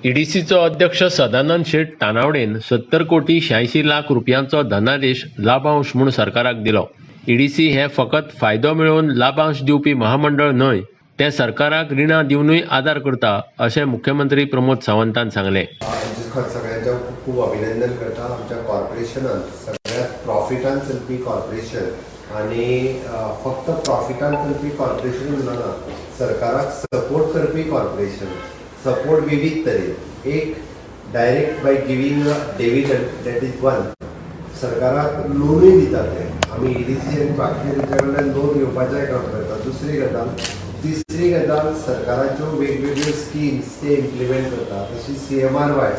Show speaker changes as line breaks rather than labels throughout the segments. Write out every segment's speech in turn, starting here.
ईडीसीचो अध्यक्ष सदानंद शेट तानावडेन 70 कोटी 86 लाख रुपयांचो धनादेश लाभांश म्हूण सरकाराक दिलो. ईडीसी हें फकत फायदो मेळोवन लाभांश दिवपी महामंडळ न्हय, तें सरकाराक रिणां दिवनूय आदार करता, अशें मुख्यमंत्री प्रमोद सावंतान सांगलें.
हांचे सगळ्यांचें खूब खूब अभिनंदन करता. आमच्या कॉर्पोरेशनान सगळ्यात प्रॉफिटान चलपी कॉर्पोरेशन आनी फक्त प्रॉफिटान चलपी कॉर्पोरेशन ना, सरकाराक सपोर्ट करपी कॉर्पोरेशन. सपोर्ट विविध तरेन, एक direct by giving a dividend, that is one. सरकाराक लोनूय दितात ते. आमी ईडीसी आनी बाकीचे तेंच्या कडल्यान लोन घेवपाचें काम करता. दुसरी गजाल, तिसरी गजाल, सरकाराच्यो वेगवेगळ्यो स्किम्स ते इम्प्लिमेंट करता. तशी सीएमआरवाय,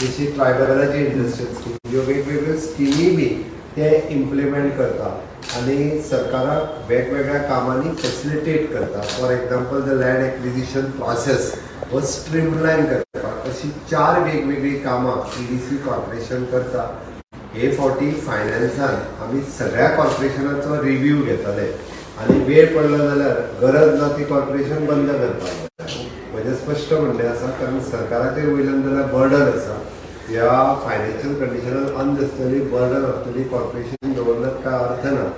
जशी ट्रायबलाची इंडस्ट्रियल स्कीम, ह्यो वेगवेगळ्यो स्किमी बी ते इम्प्लिमेंट करता आनी सरकाराक वेगवेगळ्या कामांनी फॅसिलिटेट करता. For example, the land acquisition process हो स्ट्रीमलायन करपाक, अशी चार वेगवेगळीं कामां ईडीसी कॉर्पोरेशन करता. हे फावटी फायनान्सान आमी सगळ्या कॉर्पोरेशनाचो रिव्यू घेतले आनी वेळ पडलो जाल्यार गरज ना ती कॉर्पोरेशन बंद करपाक जाय. म्हजें स्पश्ट म्हणणें आसा, कारण सरकाराचेर वयल्यान जाल्यार बर्डन आसा. ह्या फायनान्शियल कंडिशनान अननेसेसरी बर्डन आसतली कॉर्पोरेशन दवरल्यार काय अर्थ ना.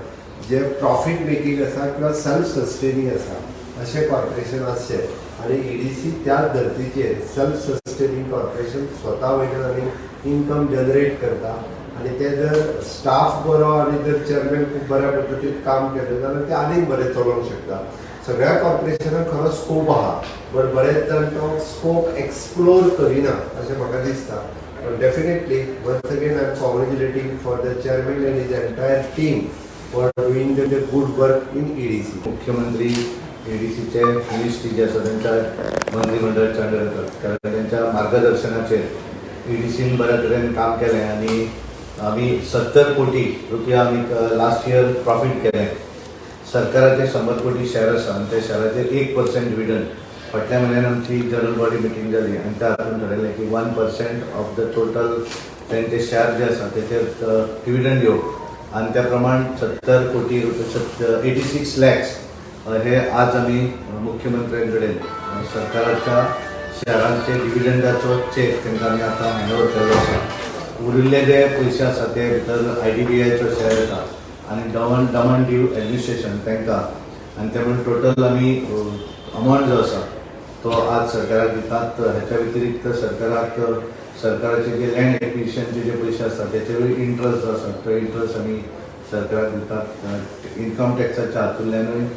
जे प्रॉफीट मेकिंग आसा किंवा सेल्फ सस्टेनिंग आसा अशें कॉर्पोरेशन आसचें आनी ईडीसी त्याच धर्तीचेर सेल्फ सस्टेनिंग कॉर्पोरेशन, स्वता वयल्यान आनी इन्कम जनरेट करता आनी ते जर स्टाफ बरो आनी जर चेअरमॅन खूब बऱ्या पद्दतीन काम केलें जाल्यार ते आनीक बरें चलोवंक शकता. सगळ्या कॉर्पोरेशनाक खरो स्कोप आहा, बट बरेच जाण तो स्कोप एक्सप्लोर करिना अशें म्हाका दिसता. पण definitely, once again, I am congratulating for the chairman and his entire team for doing the good work in EDC.
मुख्यमंत्री ईडीसीचे मिनिस्ट्री जे आसा तेंच्या मंत्रीमंडळाच्या अंडर येतात, कारण तेंच्या मार्गदर्शनाचेर ईडीसीन बऱ्या तरेन काम केलें आनी आमी 70 कोटी रुपया आमी लास्ट इयर प्रॉफीट केलें. सरकाराचे 100 कोटी शेअर आसा आनी त्या शेअराचेर 1% डिविडंड. फाटल्या म्हयन्यान आमची जनरल बॉडी मिटींग जाली आनी त्या हातून ठरयलें की 1% ऑफ the total तेंचे शेअर जे आसा तेचेर डिविडंड येवप आनी त्या प्रमाण 70 कोटी रुपया, 86 लॅक्स हे आज आमी मुख्यमंत्र्यां कडेन सरकाराच्या शेअरांचे डिविडंडाचो चेक तांकां आमी आतां हँड ओवर केल्लो आसा. उरिल्ले जे पयशे आसा ते भितर आयडीबीआयचो शेअर येता आनी दमन दीव एडमिनिस्ट्रेशन तांकां आनी त्यामुळे टोटल आमी अमावंट जो आसा तो आज सरकाराक दितात. ह्याच्या व्यतिरिक्त सरकाराक सरकाराचे जे लँड एक्विजिशनचे जे पयशे आसतात त्याचेर इंट्रस्ट जो आसा तो इंट्रस्ट आमी सरकाराक दितात. इन्कम टॅक्साच्या हातूंतल्यानूय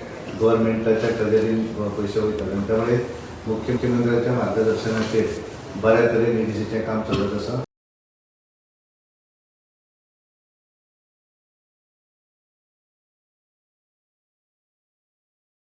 गव्हर्मेंटाच्या ट्रेजरीन पयशे वयतात आनी त्यामुळे मुख्यमंत्र्याच्या मार्गदर्शनाचेर बऱ्या तरेन ईडीसीचें काम चलत आसा.